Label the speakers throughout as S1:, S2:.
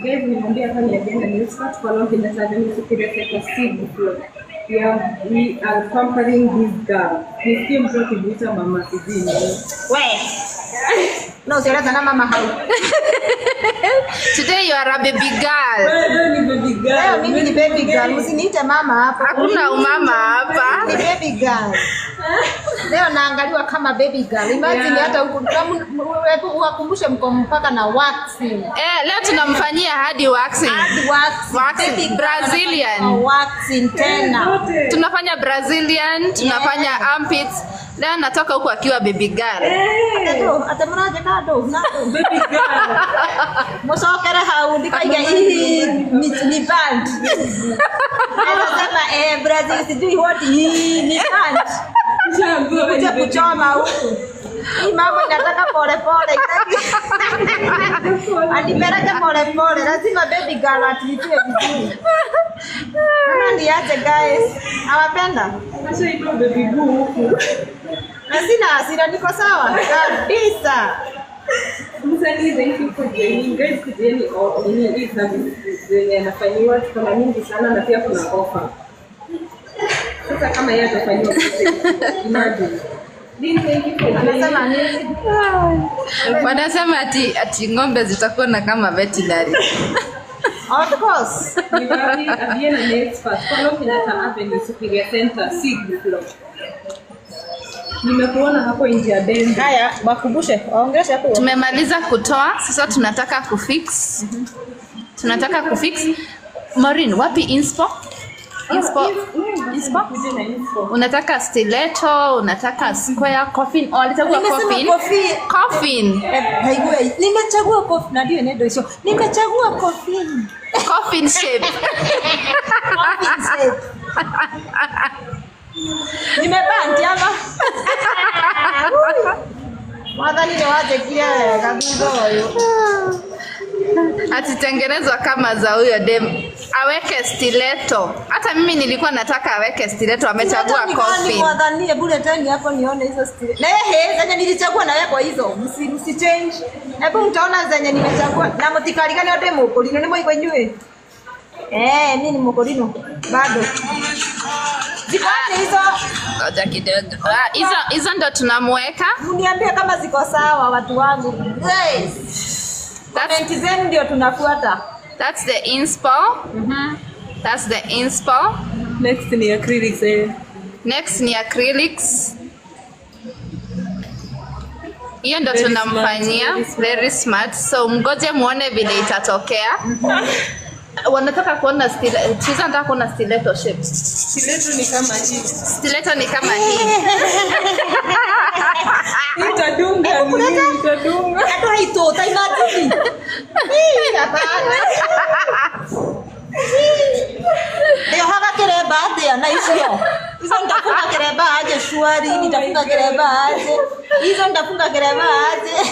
S1: Guys, nimwambia hapa ni Aviena Nail Spa, tuko along Kenyatta Avenue, Superior Center, sixth floor. We are pampering this girl. Nisikie mtu akimuita mama sijui nini.
S2: We. No, usieleze na mama hau.
S3: Today you are a baby girl.
S1: Wewe ni baby girl.
S2: Leo mimi ni baby girl. Msiniite mama hapa.
S3: Hakuna umama hapa.
S2: Ni baby girl. Leo naangaliwa kama baby girl. Imagine hata huko uwakumbushe mko mpaka na waxing.
S3: Eh, leo tunamfanyia hadi waxing.
S2: Hadi waxing.
S3: Waxing.
S2: Baby girl
S3: Brazilian.
S2: anafanya waxing tena.
S3: Tunafanya Brazilian, tunafanya armpits. Leo natoka huku akiwa baby girl.
S2: Ate atemuraje kado nado.
S1: Baby girl.
S2: Mucokere hau ndikaiga hii ni band. Anasema Brazil sijui what hii ni band.
S1: Nishaambiwa wewe ni
S2: Kuja
S1: baby
S2: kuchoma huku. Hii mambo inataka pole pole. Anipeleke pole pole. Lazima baby girl atiitiwe vizuri. Mama niache guys. Nawapenda.
S1: Ashaitwa baby boo huku.
S2: Na sina hasira, niko sawa kabisa.
S1: Msanii, thank you for joining. Guys, kujeni nini hii service zenye anafanyiwa, tuko na mingi sana na pia kuna offer. Sasa kama yeye atafanyiwa imagine. Lynn, thank you for joining.
S2: Anasema nini?
S3: Wanasema ati ng'ombe zitakuwa na kama veterinary.
S2: Of course.
S1: Ni wapi? Aviena Nail Spa, follow Kenyatta Avenue, Superior Center, sixth floor. Nimekuona hapo nje ya bendi.
S2: Haya, wakumbushe, waongeleshe hapo.
S3: Tumemaliza kutoa, sasa tunataka kufix. Tunataka kufix. Maureen, wapi inspo? Inspo. Inspo?
S1: Kuja na inspo.
S3: Unataka stiletto, unataka square coffin. Oh, alichagua
S2: Nimesema
S3: coffin.
S2: coffin.
S3: Coffin.
S2: Haiwe, nimechagua coffin na ndio nendo hiyo. Nimechagua coffin.
S3: Coffin shape.
S2: Coffin shape. Nimebanti ama? Mwathani nĩ wanjĩkire wega thutha ũyũ.
S3: Atitengenezwa kama za huyo dem. Aweke stiletto. Hata mimi nilikuwa nataka aweke stiletto, amechagua
S2: Hata nikawa
S3: coffin.
S2: Mwathani, hebu leteni hapo nione hizo stiletto. Na ehe, zenye nilichagua na kwa hizo. Msi change. Hebu mtaona zenye nimechagua. Na mtikarigane ndĩ mũkũrinũ nĩ mwaigua inyuĩ. Eh, mimi ni mũkũrinũ. Bado. Ziko aje hizo?
S3: Ngoja kidogo. Ah, hizo ndo tunamweka.
S2: Mniambie kama ziko sawa watu wangu. Guys. Comment zenu ndio tunafuata.
S3: That's the inspo. That's the inspo.
S1: Next ni acrylics eh.
S3: Next ni acrylics. Hiyo ndo
S1: Very
S3: tunamfanyia
S1: smart, very smart.
S3: Very smart. So mgoje muone vile itatokea. Wanataka kuona stiletto, Triza anataka kuona stiletto shape.
S1: Stiletto ni kama hii.
S3: Stiletto ni kama hii.
S1: Itadunga ni itadunga.
S2: Hata haitota imagine. Hii hapana. Leo haka kiremba atia na icio. Hizo nitafunga kiremba aje shwari, nitafunga kiremba aje. Hizo nitafunga kiremba aje.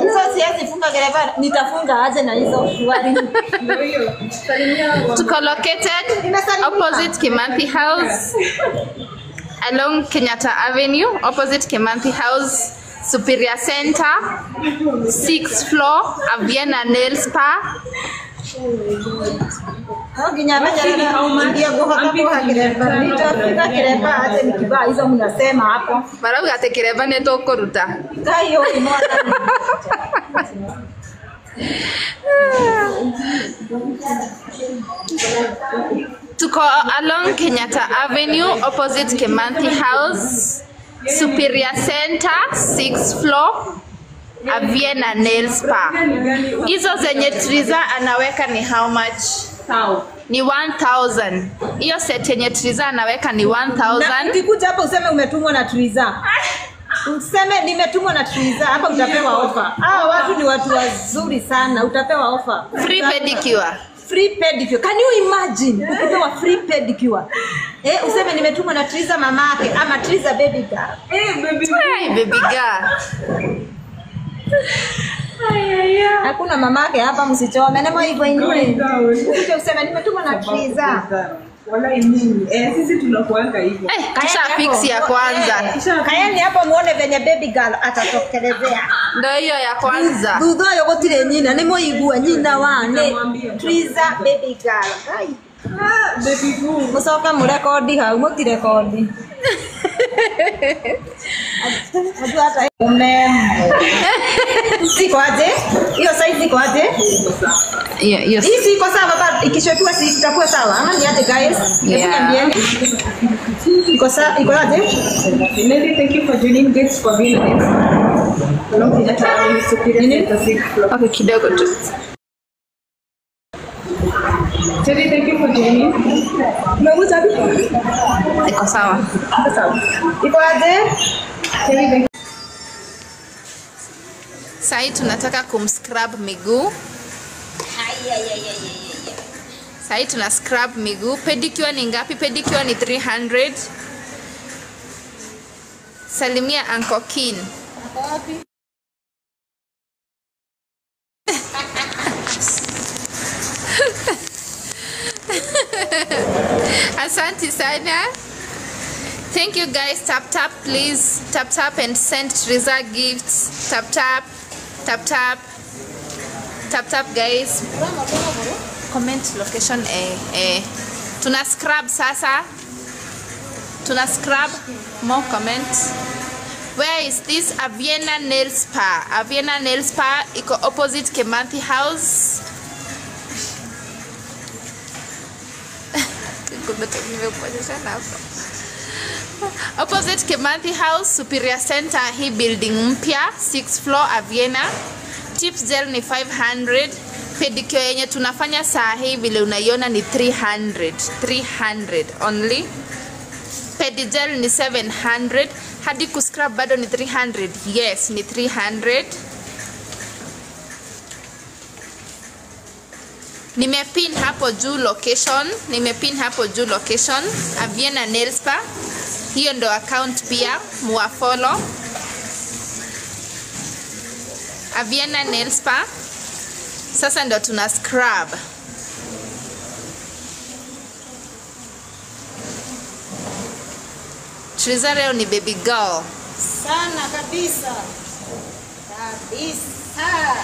S2: Hizo siwezi funga kiremba, nitafunga aje na hizo shwari.
S1: Ndio hiyo. Salimia wa
S3: Tuko located
S2: Nimesalimika.
S3: opposite Kimathi House along Kenyatta Avenue, opposite Kimathi House, Superior Center, 6th floor, Aviena Nail Spa.
S2: No nginya menyerere ndio guhota kuoha kiremba. Nitafunga kiremba aje nikivaa hizo mnasema hapo.
S3: Marauga atĩ kĩremba nĩ tũkũruta.
S2: Ngai ũyũ mwathani.
S3: Tuko along Kenyatta Avenue, opposite Kimathi House, Superior Center, 6th floor, Aviena Nail Spa. Hizo zenye Triza anaweka ni how much?
S1: Sawa.
S3: Ni 1000. Hiyo set yenye Triza anaweka ni
S2: Na
S3: 1000.
S2: ukikuja hapa useme umetumwa na Triza. Useme nimetumwa na Triza, hapa utapewa ofa. Hawa watu ni watu wazuri sana, utapewa ofa.
S3: Free pedicure.
S2: Free pedicure. Can you imagine? Ukipewa free pedicure. Useme nimetumwa na Triza mamake ama Triza baby girl.
S1: Eh, baby.
S3: Hey, baby girl.
S2: Hakuna mamake hapa, msichome. Nemo hivyo
S1: Going
S2: inywe.
S1: down.
S2: Ukuje useme nimetumwa na Triza.
S1: Wala mimi. Sisi tunakuanga hivyo.
S3: Kisha fix ya kwanza.
S2: Kaeni hapo muone venye baby girl atatokelezea.
S3: Ndio hiyo ya kwanza.
S2: Thutha yo gutire nyina ni muigua nyina wa ni Triza baby girl. Ai.
S1: Baby boo.
S2: Mucoke murekodi hau mutirekodi. Ajua hata umemo. Siko aje? Hiyo size iko aje?
S3: Hiyo
S2: hii iko sawa baba, ikishokiwa si itakuwa sawa. Ama ni aje guys? Hebu niambieni. Iko sawa, iko aje?
S1: Nelly, thank you for joining. Gates for being next.
S3: Okay, kidogo tu.
S1: Terry, thank you for joining.
S2: Umegusa wapi?
S3: Iko sawa.
S2: Iko sawa. Iko aje?
S1: Terry, thank you.
S3: Sasa tunataka kumscrub miguu. Sasa tuna scrub miguu. Pedicure ni ngapi? Pedicure ni 300. Salimia Uncle Kin. Asante sana. Thank you guys. Tap tap please. Tap tap and send Triza gifts. Tap tap. Tap tap. Tap tap guys. Comment location Tuna scrub sasa. Tuna scrub. More comment. Where is this? Aviena Nail Spa. Aviena Nail Spa iko opposite Kimathi House. Opposite Kimathi House, Superior Center, hii building mpya, 6th floor Aviena. Tips gel ni 500. Pedicure yenye tunafanya saa hii vile unaiona ni 300. 300 only. Pedigel ni 700. Hadi kuscrub bado ni 300. Yes, ni 300. Nimepin hapo juu location. Nimepin hapo juu location. Aviena Nail Spa. Hiyo ndo account pia. Muwafollow. Aviena Nail Spa. Sasa ndo tuna scrub. Triza leo ni baby girl.
S2: Sana kabisa. Kabisa.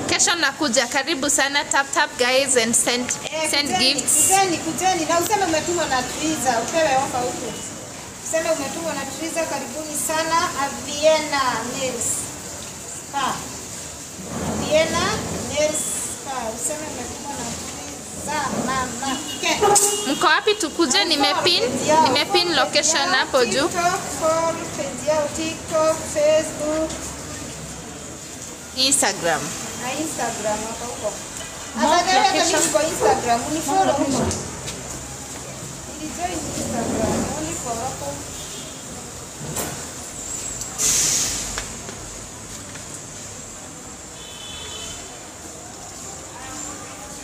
S3: Kesho nakuja. Karibu sana. Tap tap guys and send send gifts.
S2: Kujeni, kujeni. Na useme umetumwa na Triza, upewe ofa huko. Useme umetumwa na Triza, karibuni sana Aviena Nails Spa. Aviena Nails Spa. Useme umetumwa na Triza mama.
S3: Mko wapi tukuje? Nimepin location hapo juu.
S2: TikTok, follow page yao TikTok, Facebook,
S3: Instagram.
S2: Na Instagram hapo huko. Hata kama mimi niko Instagram, unifollow huko. Nilijoin Instagram, unifollow hapo.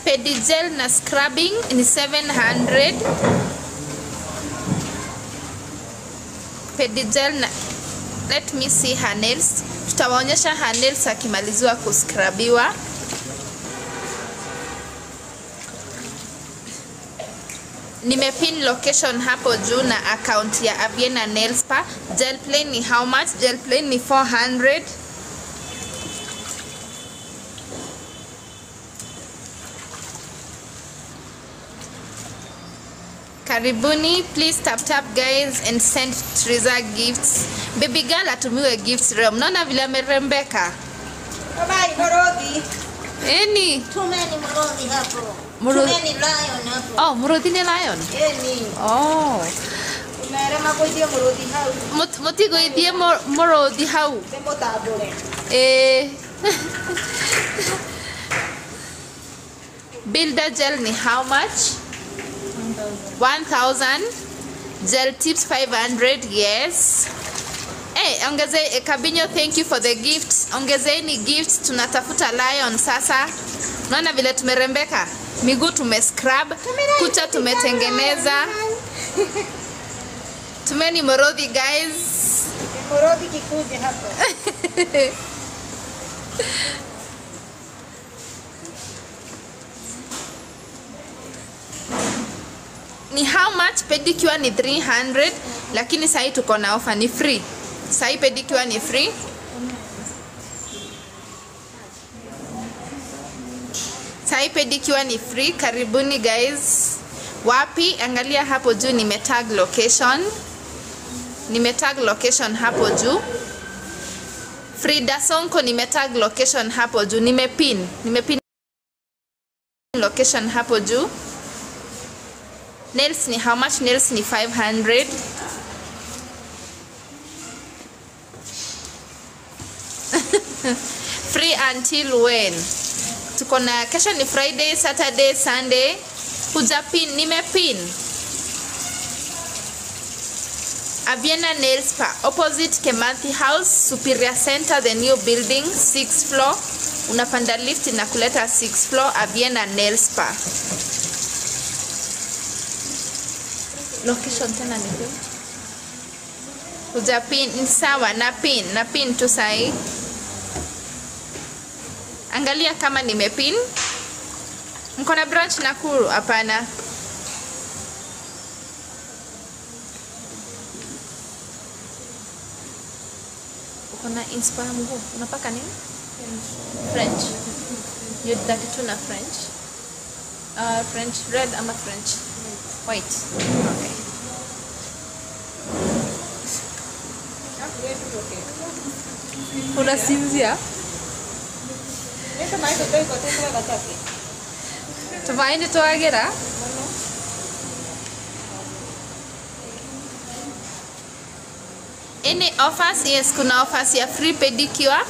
S3: Pedigel na scrubbing ni 700. Pedigel na, let me see her nails. Tutawaonyesha her nails akimaliziwa kuscrubiwa. Nimepin location hapo juu na account ya Aviena Nail Spa. Gel plane ni how much? Gel plane ni 400. Karibuni, please tap tap guys and send Triza gifts. Baby girl atumiwe gifts leo. Mnaona vile amerembeka?
S2: Bye Morogi.
S3: Eni.
S4: Tumeni Morogi hapo. Tumeni lion hapo.
S3: Oh, Morogi ni lion.
S2: Eni.
S3: Oh.
S2: Tumerema kuithia Morogi hau.
S3: Mutigo ithie Morogi hau.
S2: Temotambure.
S3: Eh. Builder gel ni how much? 1000. Gel tips 500. Yes. Hey, ongeze Kabinyo, thank you for the gift. Ongezeni gifts, tunatafuta lion sasa. Unaona vile tumerembeka? Miguu tumescrub, kucha tumetengeneza. Tumeni Morothi guys.
S2: Morothi kikuje hapo.
S3: Ni how much? Pedicure ni 300, lakini sahi tuko na offer ni free. Sahi pedicure ni free. Sahi pedicure ni free. Karibuni guys. Wapi? Angalia hapo juu nimetag location. Nimetag location hapo juu. Frida Sonko nimetag location hapo juu. Nimepin. Nimepin location hapo juu. Nails ni how much? Nails ni 500. Free until when? Tuko na kesho ni Friday, Saturday, Sunday. Kuja pin, nimepin. Aviena Nail Spa, opposite Kimathi House, Superior Center, the new building, 6th floor. Unapanda lift na kuleta 6th floor, Aviena Nail Spa. Location tena ni pin. Kuja pin, sawa, na pin tu sahi. Angalia kama nimepin. Mko na branch Nakuru? Hapana. Uko na inspire mguu. Unapaka nini? French. You're 32 na French. French red ama French white. Okay. Unasinzia? Tumaini tuwagira. Any offers? Yes, kuna offers ya free pedicure.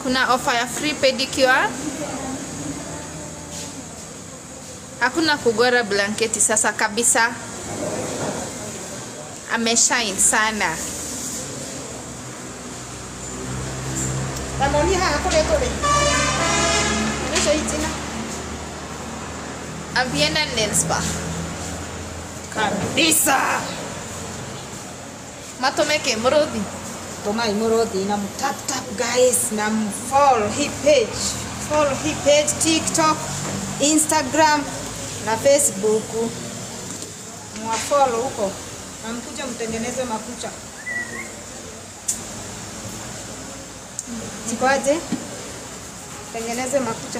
S3: Kuna offer ya free pedicure. Hakuna kugora blanketi sasa kabisa. Ameshine sana. Aviena Nail Spa.
S2: Kabisa.
S3: Matomeke murothi.
S2: Tomai murothi na tap tap guys, na follow hii page. Follow hii page TikTok, Instagram na Facebook. Mwa follow huko. Na mkuja mtengeneze makucha. Sikoaje? Tengeneze makucha.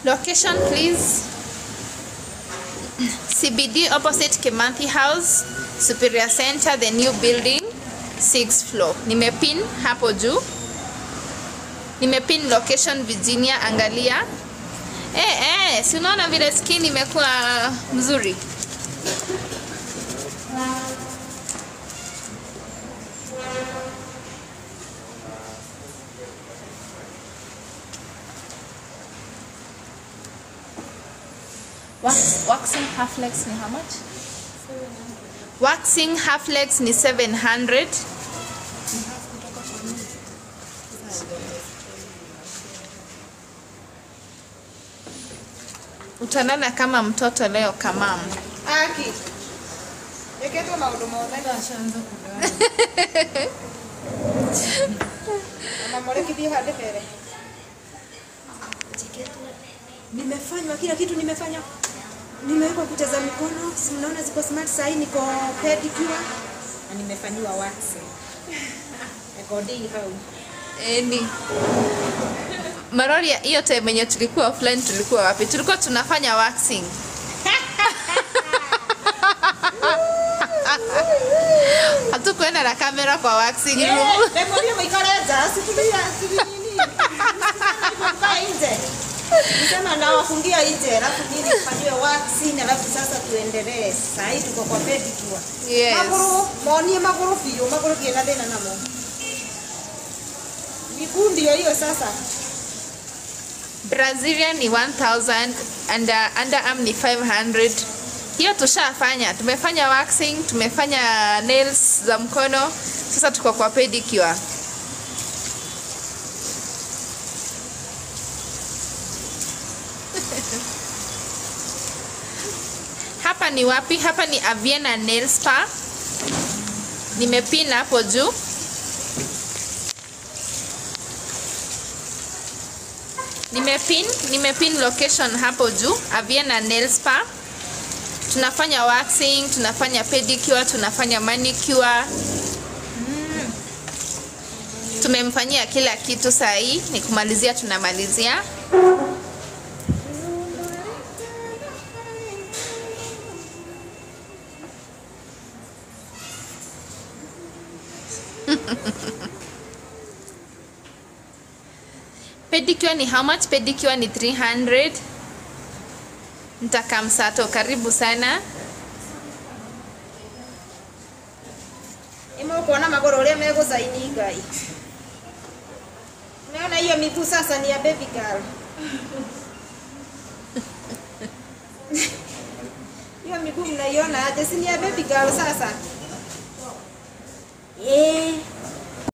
S3: Location please. CBD opposite Kimathi House, Superior Center, the new building, 6th floor. Nimepin hapo juu. Nimepin location Virginia, angalia. Si unaona vile skin imekuwa mzuri. Waxing half legs ni how much? 700. Waxing half legs ni 700. Utanana kama mtoto leo kamamu.
S2: Aki. Yeketo maundu mothe ndashanza kugana. Mama morekithie hande mbere. Nimefanywa kila kitu nimefanya. Nimewekwa kucha za mikono, si mnaona ziko smart sahi, niko pedicure na nimefanyiwa waxing. Recording how.
S3: Ni Maroria, hiyo time yenye tulikuwa offline tulikuwa wapi? Tulikuwa tunafanya waxing. Hatukwenda na kamera kwa waxing room.
S2: Memoria mwikareza, situlia nini? Nje. Nisema na wafungia nje, alafu nini kufanyiwe waxing, alafu sasa tuendelee. Sasa hivi tuko kwa pedicure.
S3: Yes.
S2: Maguru, monie maguru fiyo, maguru kiena thina namo. Miguu ndio hiyo sasa.
S3: Brazilian ni 1000 and underarm ni 500. Hiyo tushafanya. Tumefanya waxing, tumefanya nails za mkono. Sasa tuko kwa pedicure. Hapa ni wapi? Hapa ni Aviena Nail Spa. Nimepin hapo juu. Nimepin location hapo juu, Aviena Nail Spa. Tunafanya waxing, tunafanya pedicure, tunafanya manicure. Tumemfanyia kila kitu sahi, ni kumalizia tunamalizia. Pedicure ni how much? Pedicure ni 300. Nitakamsato, karibu sana.
S2: Ima ukuona magoro uria megucaini Ngai. Umeona hiyo miguu sasa ni ya baby girl. Hiyo miguu mnaiona aje? Si ni ya baby girl sasa? Eh.